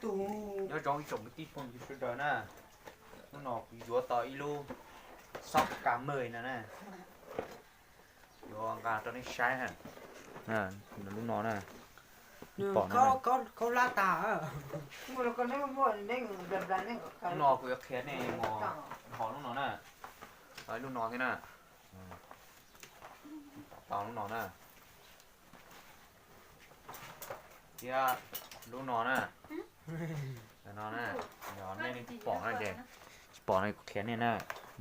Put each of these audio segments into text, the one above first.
Nyob zoo ib tsoom kwv tij phooj ywg sawv daws na, hnub no kuv yuav tau ib lub xob ka mej no na, yuav nqa rau nej saib na. Lub no na, pom no, lub no kuv yuav qhia nej mus dhos lub no na, lub no thiab na, tau lub no na, thiab lub no na, no na, yog nej tsis pom na ces, tsis pom no kuv qhia nej na,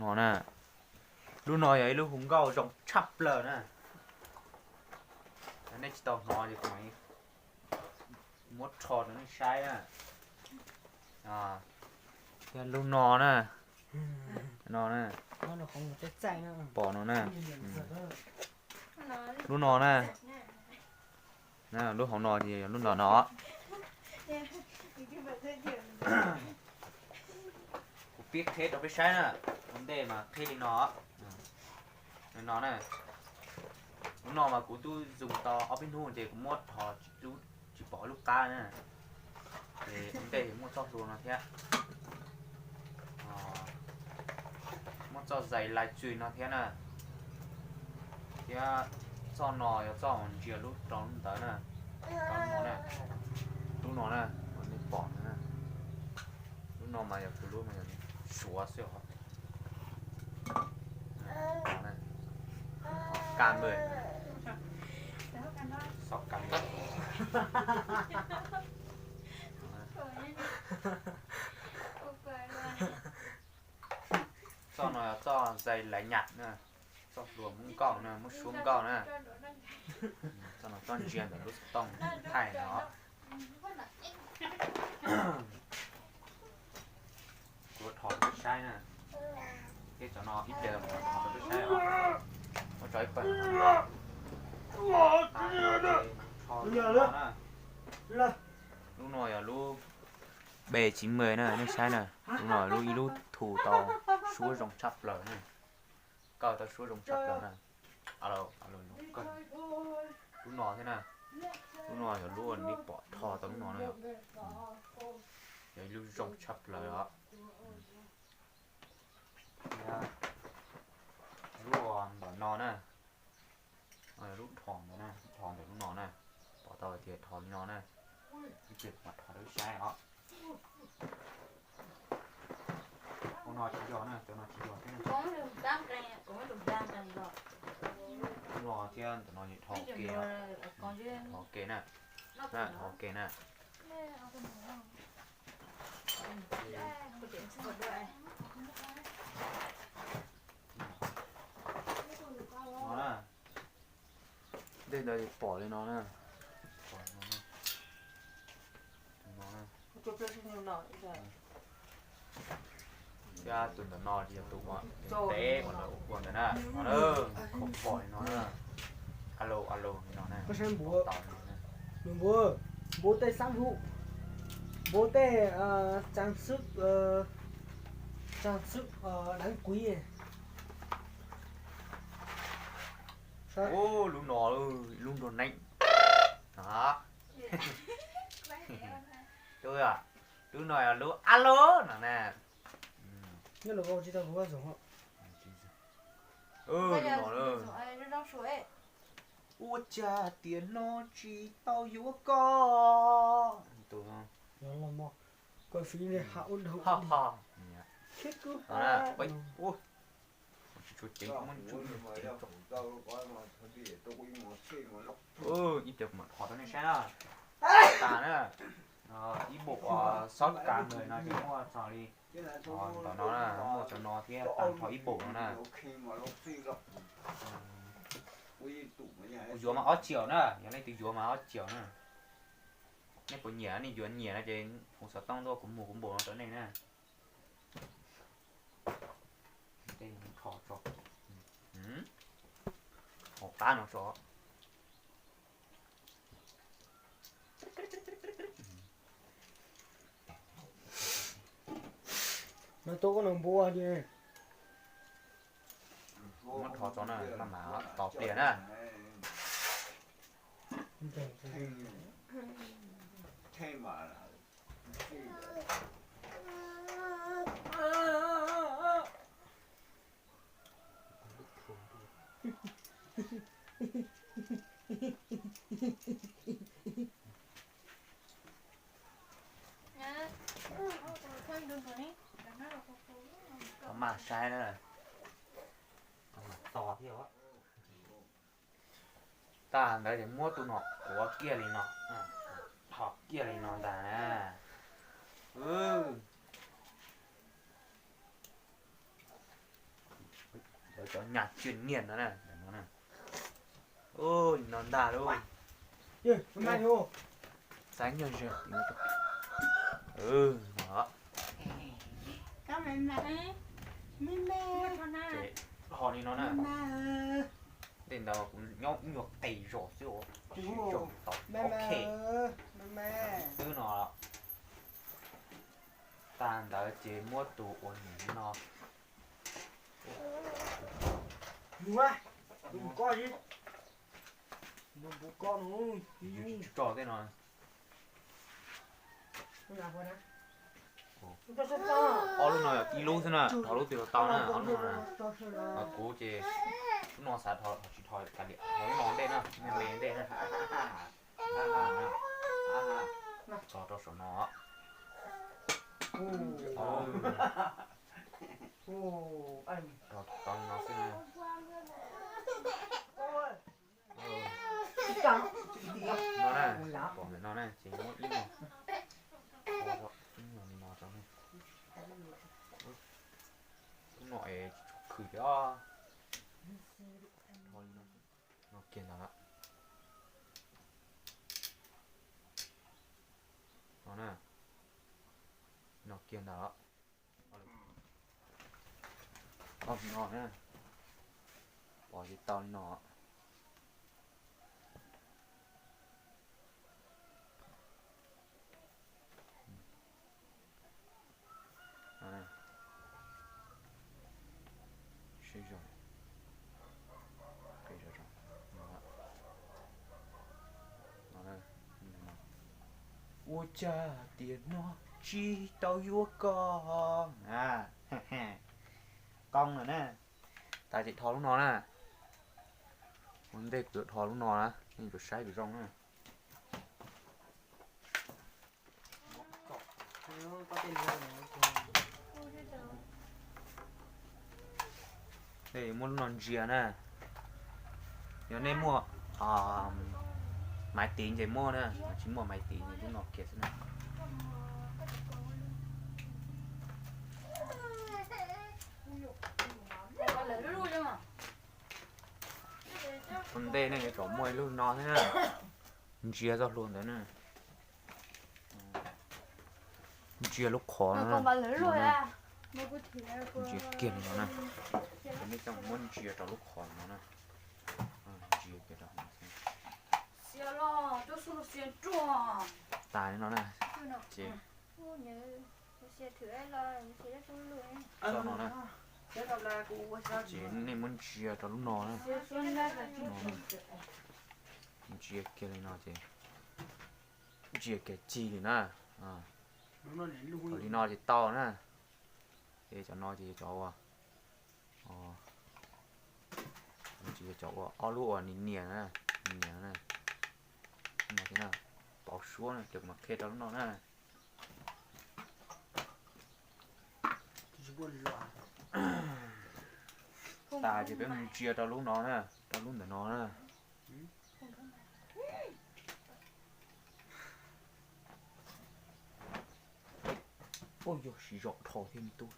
no na, lub no yog ib lub hu nkauj zoo tshaj plaws na, nej tsis tau hnov ces kuv mam muab rho rau nej saib na. Thiab lub no na, no na, pom no na, lub no na, lub hauv no ces yog lub no no. Kuv pib qhib rau peb saib na, ua ntej mas qhib li no, no na, lub no mas kuv twb zoo tau ob peb hnub ces kuv muab rho tsis pom lub qab na, ces ua ntej muaj txoj hlua no thiab, muaj txoj zais lais txwm no thiab na, thiab txoj no yog txoj uas ntsia lub rau lub ntawd na, rau lub no na, lub no na, uas nej pom no na, lub no mas yog kuv lub no yog suav xwb os. Ka mej, xob ka mej. Txoj no yog txoj zais lais nyam na, txoj hlua muab nkauj na, muab suab nkauj na. Txoj no txoj ntsia ntawm lub xov tooj thaij no. Kuv rho rau peb saib na. Thiab cov no ib pliag kuv rho rau peb saib os. Muab tso ib pawg. Lub no yog lub B chín mươi na, nej saib na. Lub no lub ib lub thu tau suab zoo tshaj plaws na. Kawg tau suab zoo tshaj plaws na. Lub no thiab na. Lub no yog lub uas nej pom rho tau lub no na. Yog ib lub zoo tshaj plaws os. Lub uas ntawm no na, lub dhos ntawd na, dhos ntawm lub no na, pom tau tias dhos li no na, ib pliag kuv mam rho rau peb saib os. Ua no tsis yog na, cov no tsis yog thiab na. Lub no thiab ntawm no dhos ua ke, dhos ua ke na, dhos ua ke na. No na, ntej ntawd pom li no na. Thiab tus ntawm no yog tus uas ntev uas lawv ua ntawd na, no na, khaus pom li no na. Alo alo li no na. Nws npuav, nws npuav, npuav tej xab hub, npuav tej trang sức, trang sức đáng quý. Lub no, lub nrog neeb. Lub no yog lub alo no na. Nyob los tsis tau kuv zoom. Ua cas tiam no tsis tau yuav koj. Ib pliag kuv mam rho rau nej saib na. Tas na. Ib bus xob ka mej no ces muaj txog li, ntawm no na, muaj cov no thiab tag nrho ib bus no na. Kuv yuav mas ob triệu na, yog leej twg yuav mas ob triệu na. Nej puas nyiam, nej yuav nyiam no ces hu xov tooj tuaj kuv mus kuv npaum no rau nej na. Hauv qab no tso. No tuaj koj no npua ces muab rho tso na, maj mam tos pliag na. Maj saib na, txo thiab. Tag ntawd ces muab tus no quav kiag li no, thom kiag li no ntag na. Cov nyaj tsiaj niaj no na, li no ntag lauj. Xav nyuag ze, ho li no na. Tej ntawd kuv nyob ib nyuag qis zos xwb, tsis zoo tau. Ok, twb no. Tag ntawd ces muab tus ua nim no. Tso tej no. Ob lub no ib lub xwb na, ob lub twg los tau na, ob lub no. Kuv ces lub no xav dhos, tsis dhos kav liam, dhos lub no ntej na, me me ntej na. Tso rau saum no. Tau no xwb na. No na, pom ntawm no na ces muab ib no, ib no li no rau. Lub no es tsis tshua khwm li os. No kiag ntawd lawm. No na, no kiag ntawd lawm. Ob no na, pom tsis tau li no. Seb zoo, ua cas tiam no tsis tau yuav koj na. Qoo lawm na. Tas ces dhos lub no na. Ua ntej kuv yuav dhos lub no na, nej tsuas saib kom zoo na. Muab lub no ntsia na. Yog nej muaj maiv tiv ces muab na, tsis muaj maiv tiv ces lub no kiag xwb na. Ua ntej nej yuav tsum muaj ib lub no thiab na. Ntsia txoj hlua ntawd na. Ntsia lub qhov no. Ntsia kiag li no na. Nej coj muab ntsia rau lub qhov no na. Ntsia kiag rau tas li no na. Ces tso no na. Ces nej muab ntsia rau lub no na. Ntsia kiag li no ces ntsia kiag cig li na. Li no ces tau na. Ces cov no ces cov uas, cov uas ob lub uas nias nias na, nias na. Pauv suab na, ces kuv mam qhia rau lub no na. Tas ces peb mus ntsia rau lub no na, rau lub ntawm no na. Ua yog siv zog dhau thiab me tub.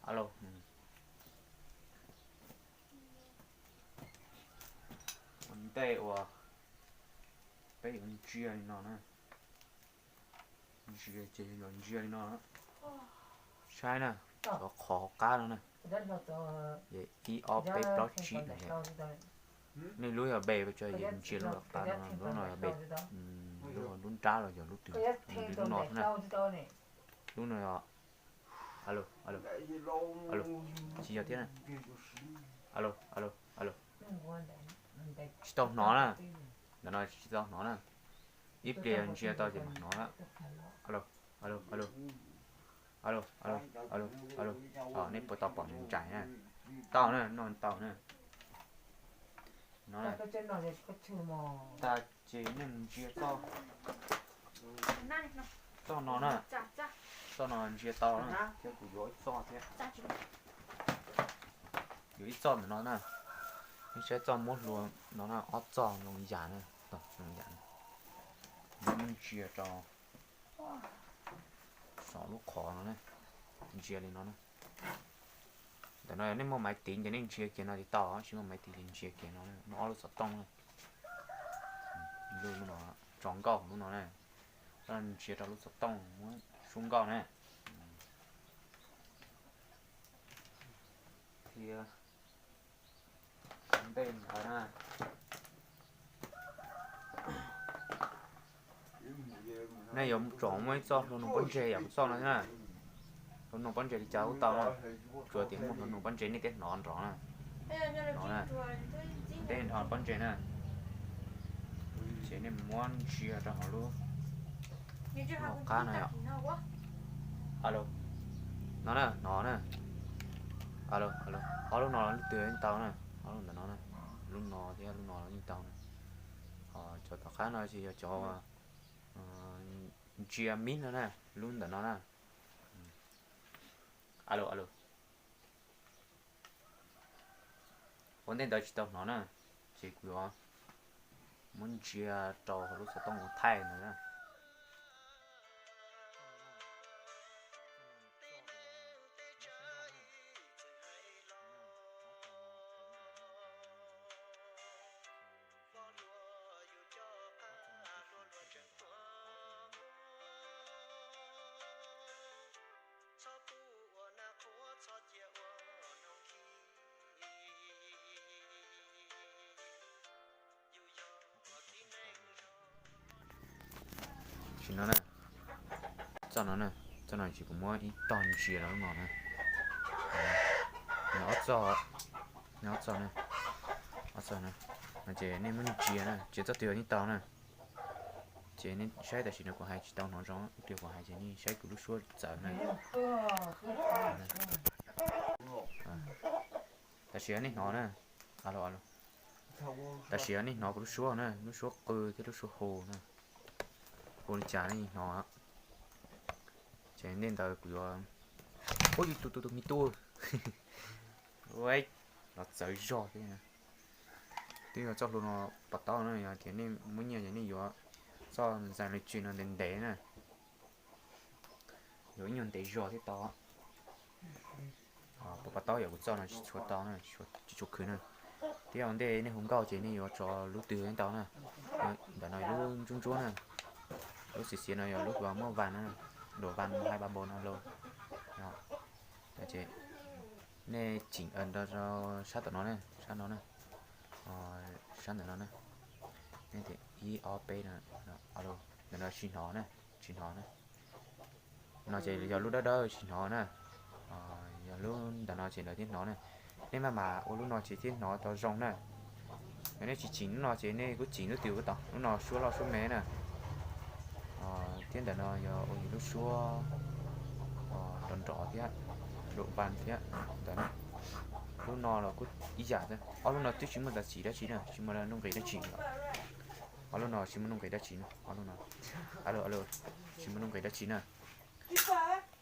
Ua ntej uas peb yuav ntsia li no na. Ntsia ces yuav ntsia li no. Saib na, cov qhov hauv qab no na. Ib ob peb plaub tsib no. Nej lub yog B, tso, ntsia lub qab no, lub no yog B, lub nrab los yog lub twg, lub no xwb na. Lub no yog, alo, alo, tsis yog thiab na. Alo, alo, alo. Tsis tau hnov na. Ntawm no tsis tau hnov na. Ib pliag ntsia tau ces mam hnov. Alo, alo, alo, alo, alo, alo, alo. Nej puas tau pom nws ntsais na? Tau na, no tau na. No na. Tag ces nej mus ntsia txoj, txoj no na. Txoj no ntsia tau na, thiab kuv yuav ib txoj thiab. Yuav ib txoj ntawm no na. Nej saib txoj muab hlua no na, ob txoj zoo yam na, zoo yam na. Muab ntsia rau saum lub qhov no na, ntsia li no na. Ntawm no yog nej muaj maiv tiv ces nej ntsia kiag no ces tau, tsis muaj maiv tiv ces ntsia kiag no, muaj ob lub xov tooj na. Lub no tso nkauj lub no na, ntsia rau lub xov tooj muab sub nkauj na. Thiab ntej ntawd na, nej yuav tsum muaj ib txoj hlua nug pob ntseg yam kuv txoj no thiab na. Hlua nug pob ntseg li cas kuj tau na, tsuas tias muaj hlua nug pob ntseg nej thiaj hnov nrov na. Hnov na, ntej nrov pob ntseg na. Ces nej muab ntsia rau hauv lub, lub qab no yom. Alo, no na, hnov na. Alo, alo, ob lub no lub twg yeej tau na, ob lub ntawm no na, lub no thiab lub no yeej tau na. Ho cov tom qab no ces yog cov ntsia mib no na, lub ntawm no na. Alo, alo. Ua ntej ntawd tsis tau hnov na, ces kuv yuav muab ntsia rau hauv lub xov tooj ua thaij ntawd na. Tsis no na, txoj no na, txoj no ces kuv muab ib tog ntsia rau lub no na. Nws ob txoj, nws ob txoj na, ob txoj na, no ces nej muab ntsia na, ntsia txoj twg yeej tau na. Ces nej saib tam sim no kuv hais tsis tau hnov zoo, ib pliag kuv hais ces nej saib kuv lub suab txawv na. Tam sim no nej hnov na, alo, alo. Tam sim no nej hnov kuv lub suab na, lub suab qw thiab lub suab hu na. Hu li cas nej hnov. Ces ntej ntawd kuv yuav, ub, yus tus tus tus me tub, los txawv zog thiab. Twb yog txoj hlua no pom tau na, yog tias nej muaj nyiaj ces nej yuav txoj Xalutswm no ntev ntev na, yuav ib nyuag ntev zog thiab tau. Pom pom tau yog kuv txoj no tsis tshua tau na, tsis tshua khwv na. Thiab ua ntej nej hu nkauj ces nej yuav tso lub twg yeej tau na. Ntawm no lub ntsuab ntsuab na, lub xiav xiav no yog lub uas muab vas na, luam vas hai ba npaus no los. Ces nej tsim nrog rau sab tom no na, sab no na, sab ntawm no na. Nej tias ib ob peb no, ntawm no tsis hnov na, tsis hnov na. No ces yog lub dawb dawb tsis hnov na, yog lub ntawm no ces lawv thiaj hnov na. Nej maj mam ua lub no ces thiaj hnov tau zoo na. Yog nej tsis tsim lub no ces nej kuj tsim lub twg kuj tau, lub no suab loj suab me na. Thiab ntawm no yog ua yus lub suab nrov nrov thiab, luam vas thiab ntawd na. Lub no los kuj ib yam, ob lub no twb tsis muaj txam txim dab tsi na, tsis muaj nuj nqis dab tsi lawm. Ob lub no tsis muaj nuj nqis dab tsi na, ob lub no, alo, alo, tsis muaj nuj nqis dab tsi na.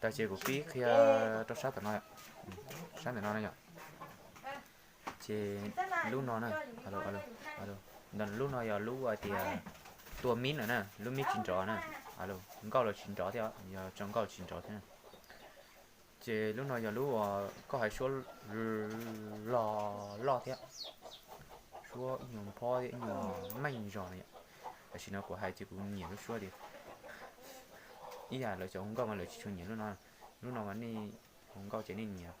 Tag ces kuv pib qhia rau sab tom no, sab ntawm no na yom. Ces lub no na, ntawm lub no yog lub hais tias tua mib lawm na, lub mib tsis nrov na, nkauj los tsis nrov thiab, yog tso nkauj tsis nrov thiab na. Ces lub no yog lub uas koj hais suab loj loj thiab, suab ib nyuag phob thiab ib nyuag meej zog na yom. Tam sim no kuv hais ces kuv nyiam lub suab tias ib yam lawv cov hu nkauj mas lawv tsis tshua nyiam lub no, lub no mas nej hu nkauj ces nej nyiam.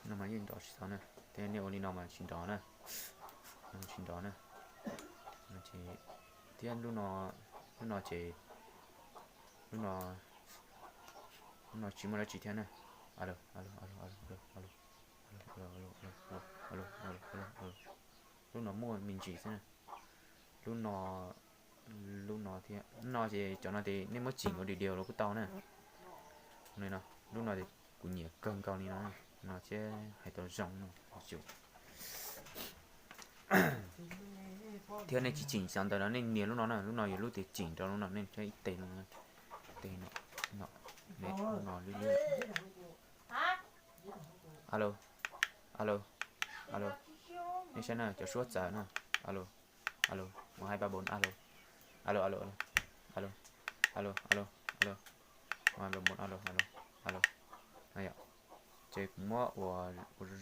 No mas yeej nrov tsis tau na, thiab nej ua li no mas tsis nrov na, tsis nrov na. Thiab lub no, lub no ces, lub no, lub no tsis muaj dab tsi thiab na. Alo, alo, alo, alo, alo, alo, alo, alo, alo, alo, alo, alo, alo. Lub no muaj me ntsis xwb na. Lub no Lub no thiab no ces cov no ces nej muab chỉnh ua video los kuj tau na. Lub no ces kuv nyiam kawg nkaus li no, no thiab hais tau zoo no. Thiab nej tsis chỉnh xav ntawd no nej nias lub no na, lub no yog lub tias chỉnh rau lub no nej thiab ib teg no, teg no, no li li. Alo, alo, alo. Nej saib na, cov suab txawv na. Alo, alo, một hai ba bốn, alo. Alo, alo, alo. Alo, alo, alo, alo. Một hai ba bốn, alo, alo, alo. Yog, ces kuv muab ua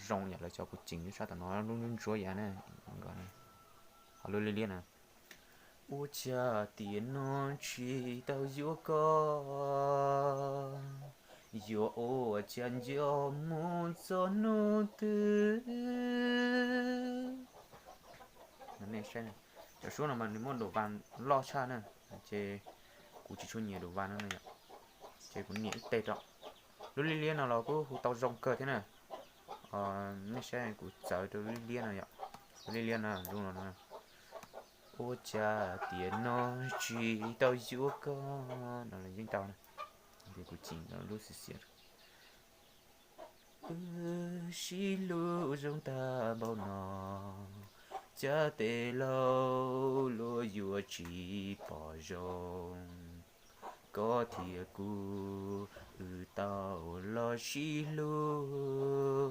zoo yam lawv cov kuv chỉnh lub sab tom no lub ntsuab yav na, ho lub liab liab na. Ua cas tiam no tsis tau yuav koj, yuav ua cas nco mus txog hnub twg. Nej saib, cov suab no mas nws muaj dum vas loj tshaj na, ces kuv tsis tshua nyiam dum vas no na yom, ces kuv nias ib teg rau. Lub liab liab no los kuj hu tau zoo kawg thiab na. Nej saib kuv txawv rau lub liab liab no yom, lub liab liab no, lub no no. Ua cas tiam no tsis tau yuav koj no los yeej tau na. Kuv chỉnh lub xiav xiav. Wb sib hlub zoo tag npaum no, cas tej laus luag yuav tsis pom zoo. Koj thiab kuv wb tau los sib hlub,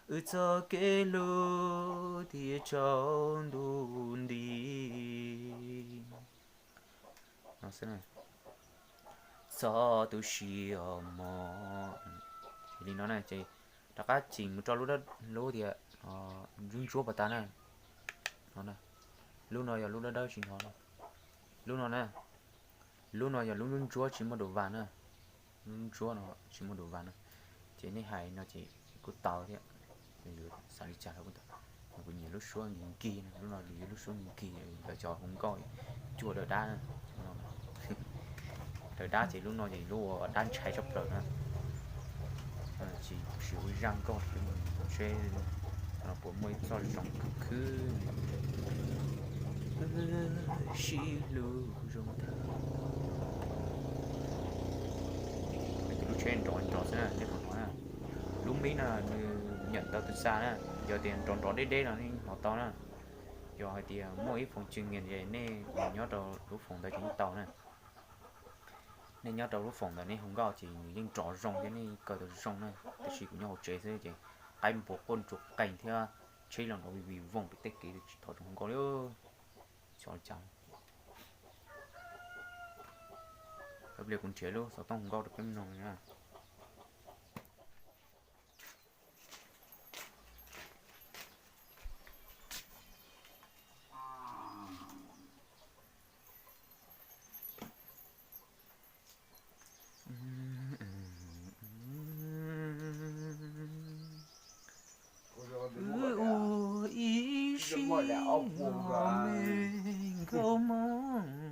wb txoj kev hlub thiaj tsaus ntuj nti. Txhob tu siab os mog. Li no na ces rov qab chỉnh mus rau lub, lub tias ntsuab ntsuab pas tas na. Lub no yog lub dawb dawb tsis hnov. Lub no na, lub no yog lub ntsuab ntsuab tsis muaj dum vas na. Lub ntsuab no tsis muaj dum vas na, ces nej hais no ces kuj tau thiab. Yuav xav li cas los kuj tau. Kuv nyiam lub suab nkig nkig no, lub no yog lub suab nkig nkig, lawv cov hu nkauj cuag daws dab na. Daws dab ces lub no ces lub uas dab ntshai tshaj plaws na. Tsis siv ua zaj nkauj seb puas muaj ib txoj zoo khwv khwb. Sib hlub zoo tag. Tus lub tsheb nrov nrov xwb na, nej puas hnov na? Lub mic no nws nyam tau tus xa na, yog tias nrov nrov deb deb no nej hnov tau na. Yog hais tias muaj ib foom cwj nyiam es nej nyob rau lub foom ntawd ces yeej tau na. Nej nyob rau lub foom ntawd nej hu nkauj ces nws yeej nrov zoo thiab nej kaw tau zoo na. Tab sis kuv nyob hauv tsev xwb ces qaib npua quaj ntsuag qees thiab tsheb los nrov vij vij vooj pem tej kev tsis thov zoo hu nkauj li. Xyov li cas. Ib pliag kuv nrhiav lub xov tooj hu nkauj rau peb mloog na. Wb ua ib sim me nkauj mog.